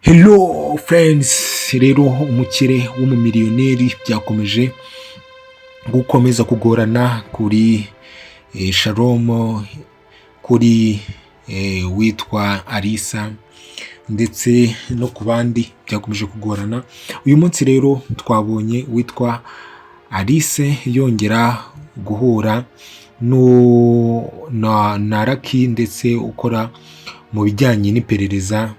Hello friends, rero umukire w'umumiliyoneri byakomeje gukomeza kugorana kuri Shalom, kuri witwa Alisa ndetse no ku bandi byakomeje kugorana. Uyu munsi rero twabonye witwa Alice yongera guhura na Lucky, ndetse ukora mu bijyanye n'iperereza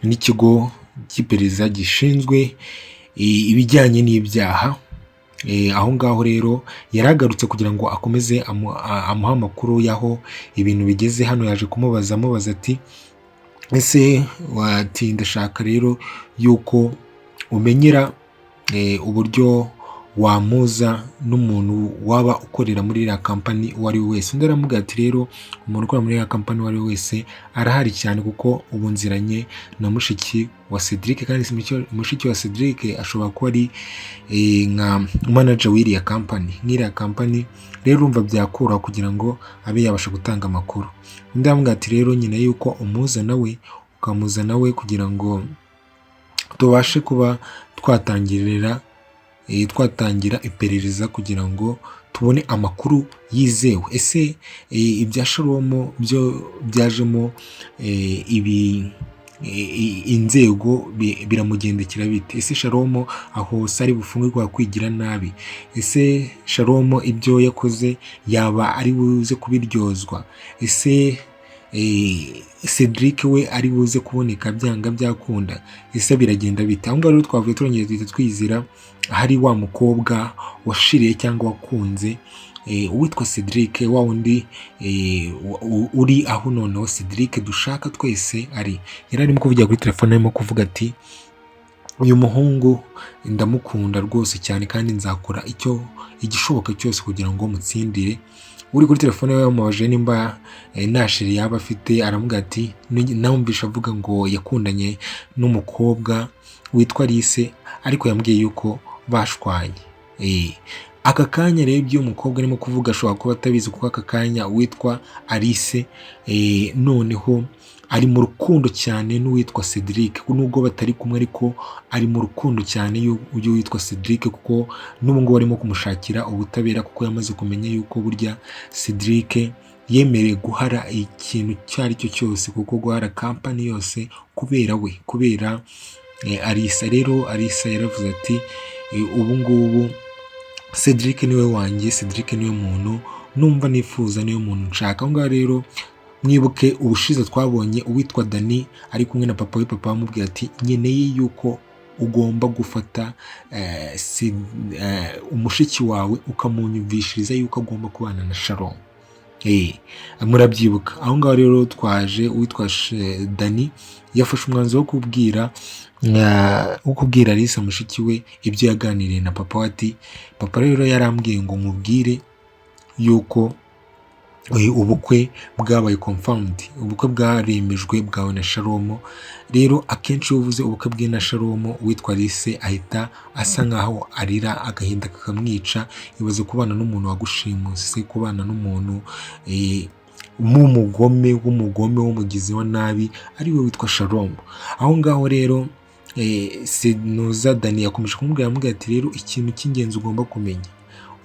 n'ikigo cy'iperereza gishinzwe ibijyanye n'ibyaha. Aho ngaho rero yaragarutse kugira ngo akomeze amuhe amakuru y'aho ibintu bigeze. Hano yaje kumubaza, amubaza ati: "Ese wati ndashaka rero yuko umenyera uburyo wamuza n'umuntu waba ukorera muri iriya kampani uwo ari we wese." Undi aramubwira ati: "Rero umuntu ukora muri iriya kampani uwo ari we wese arahari cyane, kuko ubu nziranye na mushiki wa Cedric, kandi mushiki wa Cedric ashobora kuba ari nka manager w'iriya kampani." Nk'iriya kampani rero urumva byakura kugira ngo abe yabasha gutanga amakuru. Undi aramubwira ati: "Rero nyine yuko umuza nawe, ukamuza nawe kugira ngo tubashe kuba twatangira iperereza kugira ngo tubone amakuru yizewe. Ese ibya Shalom byo byajemo ibi inzego biramugendekera bite? Ese Shalom aho se ari bufungwe kwigira nabi? Ese Shalom ibyo yakoze yaba ari buze kubiryozwa? Ese Cedric we ari buze kuboneka byanga byakunda? Ese biragenda bite?" Aho ngaho rero twavuye turongera duhita twizira ahari wa mukobwa washiriye cyangwa wakunze uwitwa Cedric, wa wundi uri aho noneho Cedric dushaka twese ari. Yari arimo kuvugira kuri telefone, arimo kuvuga ati: "Uyu muhungu ndamukunda rwose cyane, kandi nzakora icyo igishoboka cyose kugira ngo mutsindire." Uri kuri telefone we yamubaje nimba nta chéri yaba afite. Aramubwira ati: "Namwumvishe avuga ngo yakundanye n'umukobwa witwa Alice, ariko yambwiye yuko bashwanye." Aka kanya rero ibyo umukobwa arimo kuvuga ashobora kuba atabizi, kuko aka kanya uwitwa Alice noneho ari mu rukundo cyane n'uwitwa Cedric, nubwo batari kumwe, ariko ari mu rukundo cyane y'uwitwa Cedric, kuko n'ubu ngubu arimo kumushakira ubutabera, kuko yamaze kumenya yuko burya Cedric yemerewe guhara ikintu icyo ari cyo cyose, kuko guhara kampani yose kubera we, kubera Alisa. Rero Alisa yaravuze ati: "Ubu ngubu Cedric niwe wanjye, Cedric niwe muntu numva nifuza, niwe muntu nshaka." Aho ngaho rero mwibuke ubushize twabonye uwitwa Dani ari kumwe na papa we, papa amubwira ati: "Nkeneye yuko ugomba gufata umushiki wawe ukamunyumvishiriza yuko agomba kubana na Shalom." Murabyibuka. Aho ngaho rero twaje uwitwa Dani yafashe umwanzuro wo kubwira Alice mushiki we ibyo yaganiriye na papa we, ati: "Papa rero yarambwiye ngo mubwire yuko ubukwe bwabaye confirmed, ubukwe bwaremejwe bwawe na Shalom." Rero akenshi iyo uvuze ubukwe bwe na Shalom, uwitwa Alice ahita asa nkaho arira, agahinda kakamwica. Ibaze kubana n'umuntu wagushimuse, kubana n'umuntu w'umugome, w'umugome, w'umugizi wa nabi, ari we witwa Shalom. Aho ngaho rero Senuza Dani yakomeje kumubwira, amubwira ati: "Rero ikintu cy'ingenzi ugomba kumenya,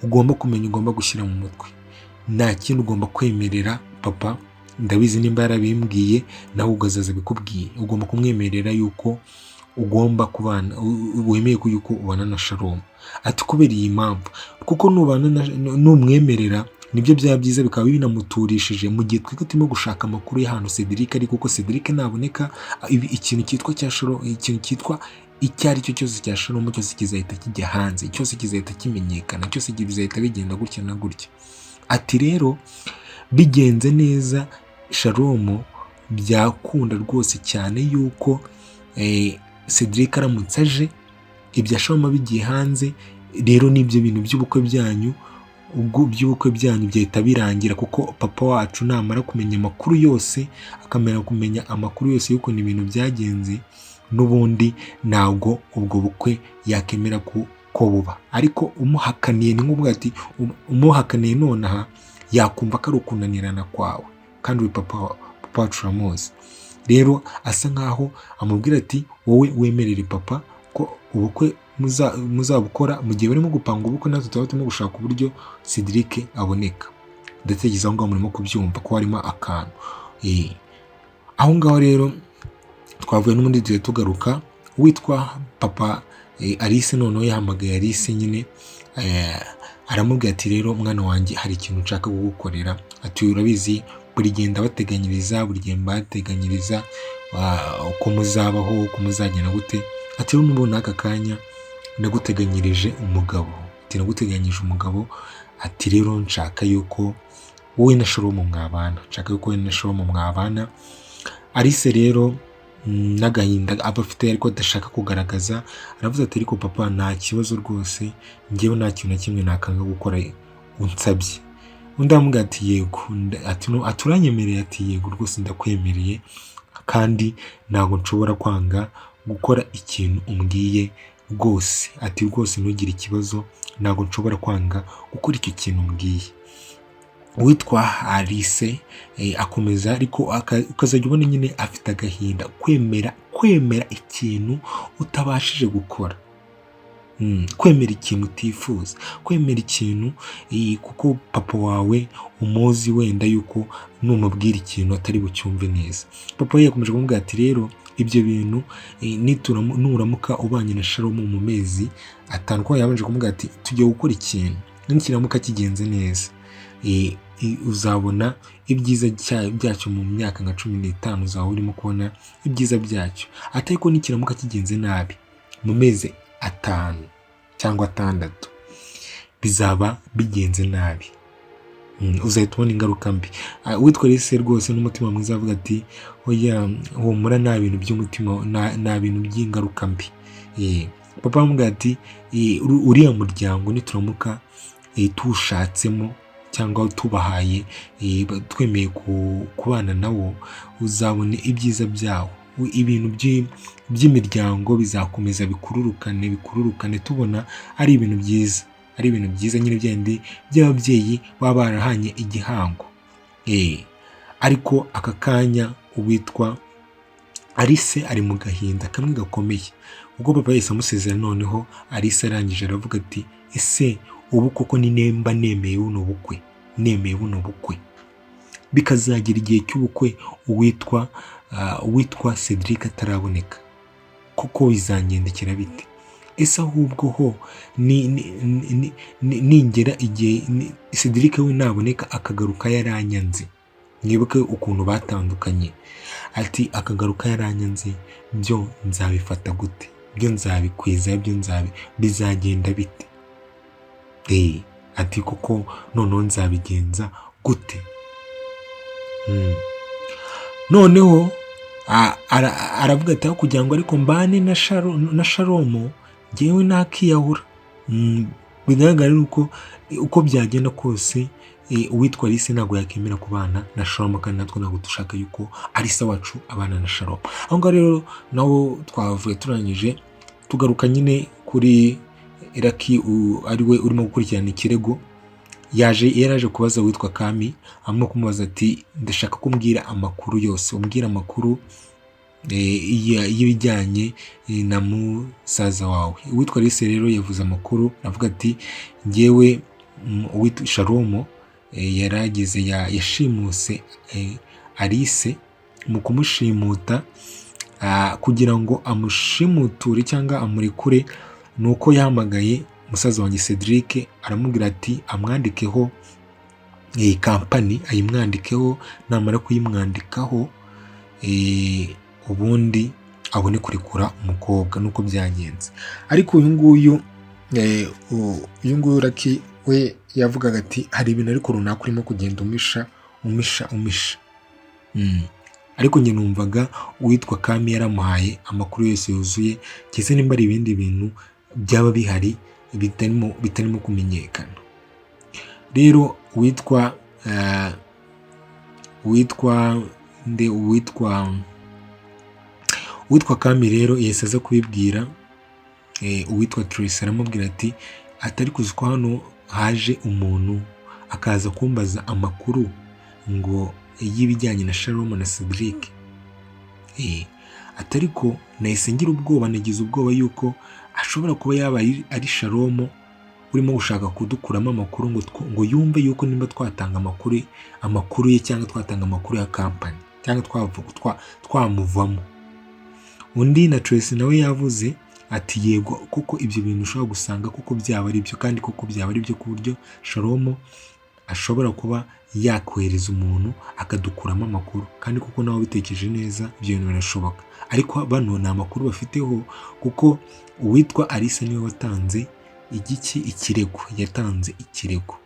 ugomba kumenya, ugomba gushyira mu mutwe, nta kindi ugomba kwemerera papa. Ndabizi nimba yarabimbwiye, nawe ugazaza abikubwiye. Ugomba kumwemerera yuko ugomba kubana, wemeye ko yuko ubana na Shalom." Ati: "Kubera iyi mpamvu, kuko nubana numwemerera nibyo byaba byiza, bikaba binamuturishije mu gihe twebwe turimo gushaka amakuru y'ahantu Cedric ari, kuko Cedric naboneka, ikintu cyitwa cya Shalom, ikintu cyitwa icyo ari cyo cyose cya Shalom cyose kizahita kijya hanze, cyose kizahita kimenyekana, cyose bizahita bigenda gutya na gutya." Ati: "Rero bigenze neza Shalom byakunda rwose cyane yuko Cedric aramutse aje, ibya Shalom bigiye hanze, rero n'ibyo bintu by'ubukwe byanyu, ubwo by'ubukwe byanyu byahita birangira, kuko papa wacu namara kumenya amakuru yose, akamera kumenya amakuru yose y'ukuntu ibintu byagenze, n'ubundi ntabwo ubwo bukwe yakemera ko buba. Ariko umuhakaniye ni nk'ubwo, ati umuhakaniye nonaha yakumva ko ari ukunanirana kwawe, kandi uri papa, papa wacu uramuzi." Rero asa nkaho amubwira ati wowe wemerere papa ko ubukwe muzabukora mu gihe barimo gupanga ubukwe, natwe tuba turimo gushaka uburyo Cedric aboneka. Ndatekereza aho ngaho murimo kubyumva ko harimo akantu. Aho ngaho rero twavuye n'ubundi tugiye tugaruka, witwa papa Alice noneho yahamagaye Alice nyine, aramubwira ati rero mwana wanjye, hari ikintu nshaka kugukorera. Ati urabizi, buri gihe ndabateganyiriza, buri gihe mbateganyiriza uko muzabaho, uko muzagenda gute. Ati rero n'ubu n'aka kanya naguteganyirije umugabo. Ati naguteganyirije umugabo. Ati rero nshaka yuko wowe na Shalomu mwabana, nshaka yuko wowe na Shalomu mwabana. Alice rero n'agahinda aba afite ariko adashaka kugaragaza, aravuze ati ariko papa, nta kibazo rwose, njyewe nta kintu na kimwe nakanga gukora unsabye. Undi aramubwira ati yego, ati no, ati uranyemereye? Ati yego rwose ndakwemereye, kandi ntabwo nshobora kwanga gukora ikintu umbwiye rwose. Ati rwose ntugire ikibazo, ntabwo nshobora kwanga gukora icyo kintu umbwiye. Uwitwa Alice akomeza ariko ukazajya ubona nyine afite agahinda, kwemera ikintu utabashije gukora, kwemera ikintu utifuza, kwemera ikintu kuko papa wawe umuzi wenda yuko numubwira ikintu atari bucyumve neza. Papa we yakomeje kumubwira ati rero ibyo bintu, nuramuka ubanye na Shalomu mu mezi 5, kuko yabanje kumubwira ati tugiye gukora ikintu, nikiramuka kigenze neza, uzabona ibyiza byacyo mu myaka nka 15, uzaba urimo kubona ibyiza byacyo. Ati ariko nikiramuka kigenze nabi mu mezi 5 cyangwa 6 bizaba bigenze nabi, uzahita ubona ingaruka mbi. Uwitwa Alice rwose n'umutima mwiza avuga ati oya humura, nta bintu by'umutima, nta bintu by'ingaruka mbi. Papa aramubwira ati uriya muryango nituramuka tuwushatsemo cyangwa tubahaye, twemeye kubana nawo, uzabona ibyiza byawo. Ibintu by'imiryango bizakomeza bikururukane, bikururukane, tubona ari ibintu byiza, ari ibintu byiza nyine byandi by'ababyeyi baba barahanye igihango. Ariko aka kanya uwitwa Alice ari mu gahinda kamwe gakomeye. Ubwo papa yahise amusezera, noneho Alice arangije aravuga ati ese ubu koko ni nemba nemeye buno bukwe, nemeye buno bukwe, bikazagera igihe cy'ubukwe uwitwa Cedric ataraboneka, koko bizangendekera bite? Ese ahubwo ho ningera igihe Cedric we naboneka akagaruka yaranyanze, mwibuke ukuntu batandukanye, ati akagaruka yaranyanze, byo nzabifata gute? Byo nzabikwiza, byo bizagenda bite? Ati koko noneho nzabigenza gute? Noneho aravuga ati aho kugira ngo ariko mbane na Shalomu, njyewe nakiyahura. Bigaragara yuko uko byagenda kose, uwitwa Alice ntabwo yakemera kubana na Shalomu, kandi natwe ntabwo dushaka yuko Alice wacu abana na Shalomu. Aho ngaho rero naho twavuye turangije tugaruka nyine kuri Lucky, ari we urimo gukurikirana ikirego. Yaraje kubaza uwitwa Kami, arimo kumubaza ati ndashaka ko umbwira amakuru yose, umbwira amakuru y'ibijyanye na musaza wawe. Uwitwa Alice rero yavuze amakuru avuga ati njyewe uwitwa Shalomu yarageze yashimuse Alice. Mu kumushimuta, kugira ngo amushimuture cyangwa amurekure, ni uko yahamagaye musaza wanjye Cedric, aramubwira ati amwandikeho iyi kampani, ayimwandikeho, namara kuyimwandikaho ubundi abone kurekura umukobwa. Nuko byagenze. Ariko uyu nguyu Lucky we yavugaga ati hari ibintu ariko runaka urimo kugenda umisha, umisha, umisha. Ariko njye numvaga uwitwa Kami yaramuhaye amakuru yose yuzuye, ndetse nimba ari ibindi bintu byaba bihari bitarimo kumenyekana. Rero uwitwa nde, uwitwa Kami rero yahise aza kubibwira uwitwa Tracy, aramubwira ati atari kuzi ko hano haje umuntu akaza kumbaza amakuru ngo y'ibijyanye na Shalom na Cedric. Ati ariko nahise ngira ubwoba, nagize ubwoba yuko ashobora kuba yaba ari Shalomo urimo gushaka kudukuramo amakuru ngo yumve yuko nimba twatanga amakuru ye cyangwa twatanga amakuru ya kampani cyangwa twamuvamo. Undi na Tracy nawe yavuze ati yego, kuko ibyo bintu ushobora gusanga kuko byaba ari byo, kandi koko byaba ari byo, ku buryo Shalomo ashobora kuba yakohereza umuntu akadukuramo amakuru, kandi kuko nawe ubitekereje neza ibyo bintu birashoboka. Ariko bano ni amakuru bafiteho, kuko uwitwa Alisa niwe watanze igiki, ikirego, yatanze ikirego.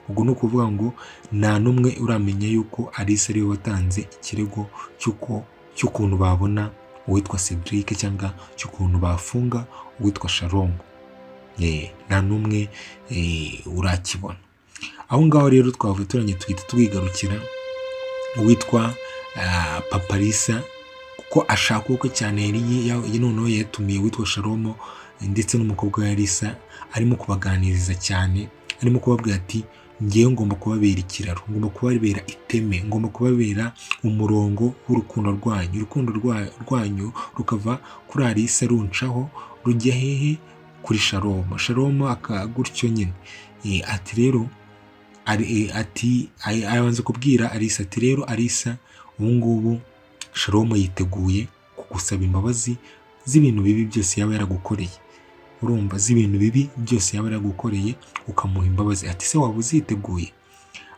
Ubwo ni ukuvuga ngo nta n'umwe uramenya yuko Alisa ariwe watanze ikirego cy'ukuntu babona uwitwa Cedric cyangwa cy'ukuntu bafunga uwitwa Shalom. Nta n'umwe urakibona. Aho ngaho rero twavuye turanye tuhita twigarukira uwitwa Papa Alisa, kuko ashaka ubukwe cyane. Noneho yatumiye uwitwa Shalom ndetse n'umukobwa we Alisa, arimo kubaganiriza cyane, arimo kubabwira ati ngewe ngomba kubabera ikiraro, ngomba kubabera iteme, ngomba kubabera umurongo w'urukundo rwanyu. Urukundo rwanyu rukava kuri Alisa runcaho rujya hehe? Kuri Shalom. Shalom gutyo nyine. Ati rero ati abanza kubwira Alisa ati rero Alisa, ubu ngubu Shalom yiteguye kugusaba imbabazi z'ibintu bibi byose yaba yaragukoreye, urumva, z'ibintu bibi byose yaba yaragukoreye ukamuha imbabazi. Ati se waba uziteguye?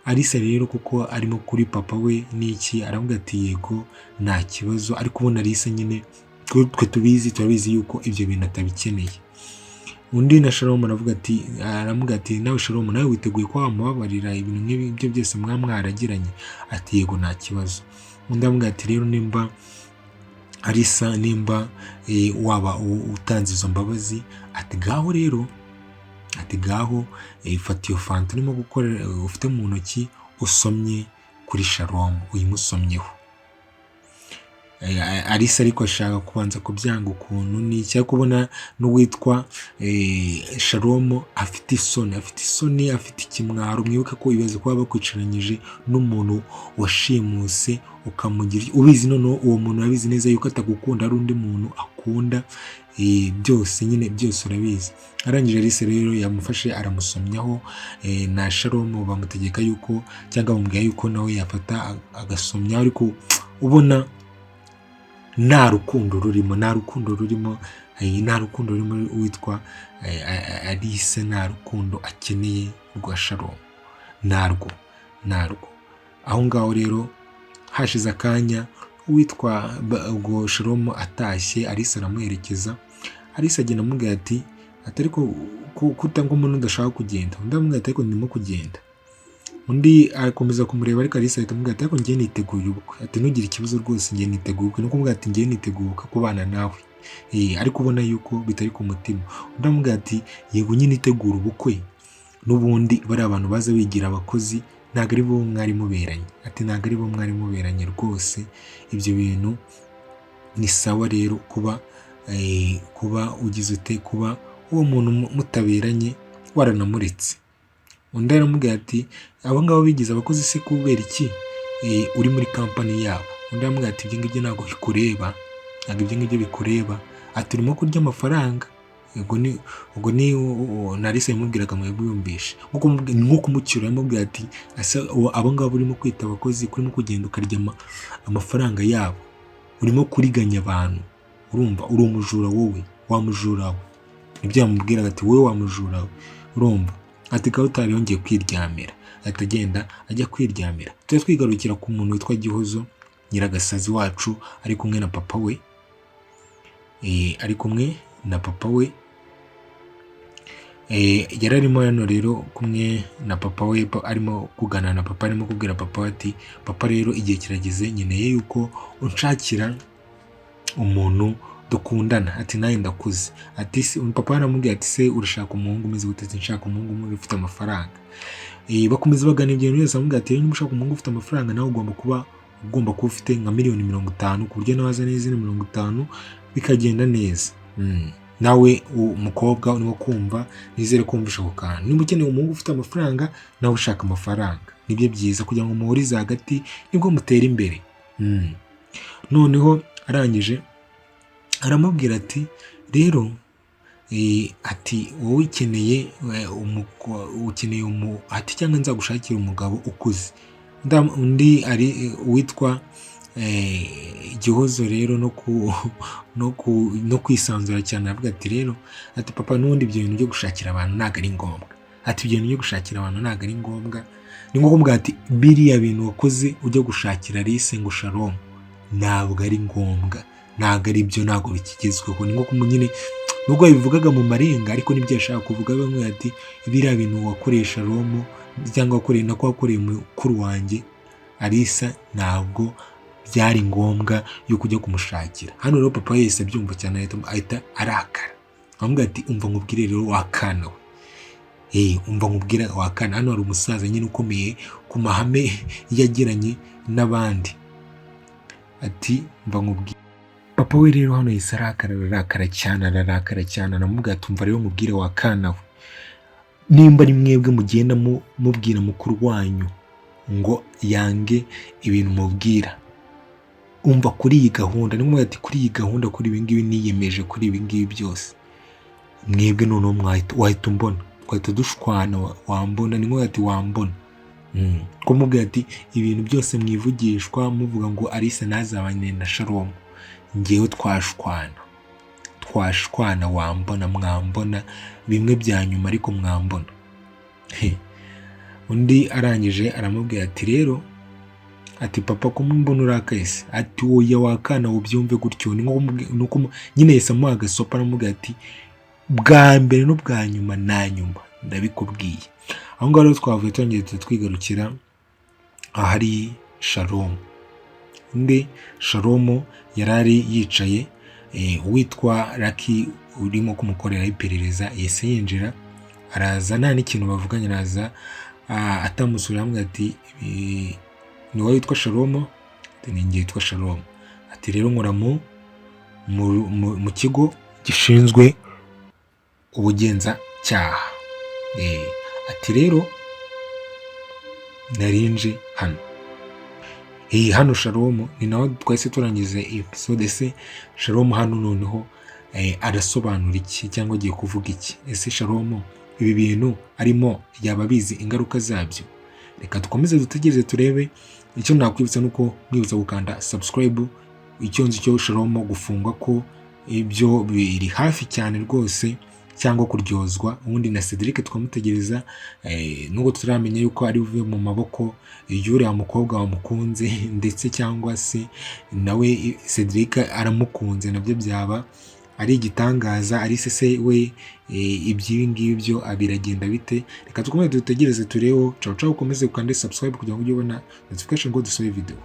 Alisa rero kuko arimo kuri papa we n'iki, aravuga ati yego nta kibazo. Ariko ubona Alisa nyine twe tubizi, turabizi yuko ibyo bintu atabikeneye. Undi na Shalom aravuga ati, aramubwira ati nawe Shalom, nawe witeguye ko wamubabarira ibintu nk'ibi byo byose mwaba mwaragiranye? Ati yego nta kibazo. Undi aramubwira ati rero nimba Alisa, nimba waba utanze izo mbabazi, ati ngaho rero, ati ngaho fata iyo fanta urimo gukora ufite mu ntoki usomye kuri Shalom, uyimusomyeho. Alisa ariko ashaka kubanza kubyanga ukuntu n'iki, ariko ubona n'uwitwa Shalom afite isoni, afite isoni, afite ikimwaro. Mwibuke ko ibaze kuba bakwicaranyije n'umuntu washimuse ukamugira ubizi, noneho uwo muntu urabizi neza yuko atagukunda, ari undi muntu akunda, byose nyine byose urabizi. Arangije Alice rero yamufashe aramusomyaho, na Shalom bamutegeka yuko cyangwa bamubwira yuko nawe yafata agasomyaho, ariko ubona nta rukundo rurimo, nta rukundo rurimo, nta rukundo rurimo. Uwitwa Alice nta rukundo akeneye rwa Shalom, ntarwo, ntarwo. Aho ngaho rero hashize akanya uwitwa ubwo Shalom atashye, Alice aramuherekeza. Alice agenda amubwira ati ariko kutanga umuntu udashaka kugenda. Undi aramubwira ati ariko ndimo kugenda. Undi arakomeza kumureba, ariko Alice ahita amubwira ati ariko njye niteguye ubukwe, ati ntugire ikibazo rwose, njye niteguye ubukwe. Ni ukuvuga ati njye niteguye ubukwe kubana nawe, ariko ubona yuko bitari ku mutima. Undi aramubwira ati yego nyine itegura ubukwe, n'ubundi bariya abantu baza bigira abakozi ntabwo ari bo mwari muberanye, ati ntabwo ari bo mwari muberanye rwose. Ibyo bintu ni sawa rero kuba ugize ute, kuba uwo muntu mutaberanye waranamuretse. Undi aramubwira ati abo ngabo bigize abakozi se kubera iki uri muri kampani yabo? Undi aramubwira ati ibyo ngibyo ntabwo bikureba, ntabwo ibyo ngibyo bikureba, ati urimo kurya amafaranga. Ubwo ni na Alice yamubwiraga mwebwe yumvishe nko kumucyura, yamubwira ati abo ngabo urimo kwita abakozi, urimo kugenda ukarya amafaranga yabo, urimo kuriganya abantu, urumva uri umujura wowe, wa mujura we. Nibyo yamubwiraga ati wowe wa mujura we, urumva ati Kabutare yongeye kwiryamira, ahita agenda ajya kwiryamira. Tujya twigarukira ku muntu witwa Gihozo Nyiragasazi wacu, ari kumwe na papa we, ari kumwe na papa we. Yari arimo hano rero kumwe na papa we, arimo kuganira na papa, arimo kubwira papa we ati papa rero igihe kirageze, nkeneye yuko unshakira umuntu dukundana, ati nawe ndakuze. Ati se papa aramubwira ati se urashaka umuhungu umeze gute? Ati nshaka umuhungu ufite amafaranga. Bakomeza baganira ibyo bintu byose, aramubwira ati niba ushaka umuhungu ufite amafaranga nawe ugomba kuba ufite nka miliyoni 50, ku buryo nawe azana izindi 50 bikagenda neza. Nawe umukobwa urimo kumva, nizere ko wumvishe ako kantu. Niba ukeneye umuhungu ufite amafaranga, nawe ushaka amafaranga, nibyo byiza kugira ngo muhurize hagati, nibwo mutera imbere. Noneho Arangije aramubwira ati rero ati wowe ukeneye ukeneye ati cyangwa nzagushakira umugabo ukuze. Undi ari uwitwa Gihozo rero no kwisanzura cyane, aravuga ati rero, ati papa n'ubundi ibyo bintu byo gushakira abantu ntabwo ari ngombwa, ati ibyo bintu byo gushakira abantu ntabwo ari ngombwa. Ni nko kumubwira ati biriya bintu wakoze ujya gushakira Alice ngo Shalom ntabwo ari ngombwa, ntabwo ari byo, ntabwo bikigezweho. Ni nko nyine nubwo yabivugaga mu marenga, ariko nibyo yashaka kuvuga. Bamwe ati biriya bintu wakoreye Shalom cyangwa wakoreye nako wakoreye mukuru wanjye Alisa ntabwo byari ngombwa yo kujya kumushakira. Hano rero papa yahise abyumva cyane, ahita arakara, aramubwira ati umva nkubwire rero wakana we, umva nkubwire wakana. Hano hari umusaza nyine ukomeye ku mahame yagiranye n'abandi, ati mva nkubwire. Papa we rero hano yahise arakara, ararakara cyane, ararakara cyane, aramubwira ati umva rero nkubwire wakana we, nimba ari mwebwe mugenda mubwira mukuru wanyu ngo yange ibintu mubwira, umva kuri iyi gahunda, ni ngombwa ati kuri iyi gahunda, kuri ibi ngibi niyemeje, kuri ibi ngibi byose, mwebwe noneho wahita umbona, twahita dushwana, wambona. Ni ngombwa ati wambona ko mubwira ati ibintu byose mwivugishwa muvuga ngo Alice ntazabane na Shalom, ngewe twashwana, twashwana, wambona, mwambona bimwe bya nyuma, ariko mwambona. Undi arangije aramubwira ati rero, ati papa ko mbona urakaye se? Ati oya wakana ubyumve gutyo. Ni nko nyine yahise amuha agasopa, aramubwira ati bwa mbere n'ubwa nyuma na nyuma ndabikubwiye. Aho ngaho rero twavuye twongeye twigarukira ahari Shalom. Undi Shalom yari ari yicaye, uwitwa Lucky urimo kumukorera iperereza yahise yinjira, araza nta n'ikintu bavuganye, araza atamusura, aramubwira ati ni wowe witwa Shalom? Ati ni njye witwa Shalom. Ati rero nkora mu kigo gishinzwe ubugenzacyaha. Ati rero narinje hano. Hano Shalom ni nawe twahise turangiza episode. Ese Shalom hano noneho arasobanura iki cyangwa agiye kuvuga iki? Ese Shalom ibi bintu arimo yaba abizi ingaruka zabyo? Reka dukomeze dutegereze turebe. Icyo nakwibutsa nuko mwibutsa gukanda subscribe. Icyo nzi cyo Shalom gufungwa ko ibyo biri hafi cyane rwose, cyangwa kuryozwa. Ubundi na Cedric tukamutegereza, nubwo tutaramenya yuko ari buve mu maboko y'uriya mukobwa wamukunze, ndetse cyangwa se nawe Cedric aramukunze, nabyo byaba ari igitangaza. Ari se we iby'ibi ngibi byo biragenda bite? Reka dukomeze dutegereze turebe. Ciao ciao, ukomeze ukande subscribe kugira ngo ujye ubona notification ngo dusohoye video.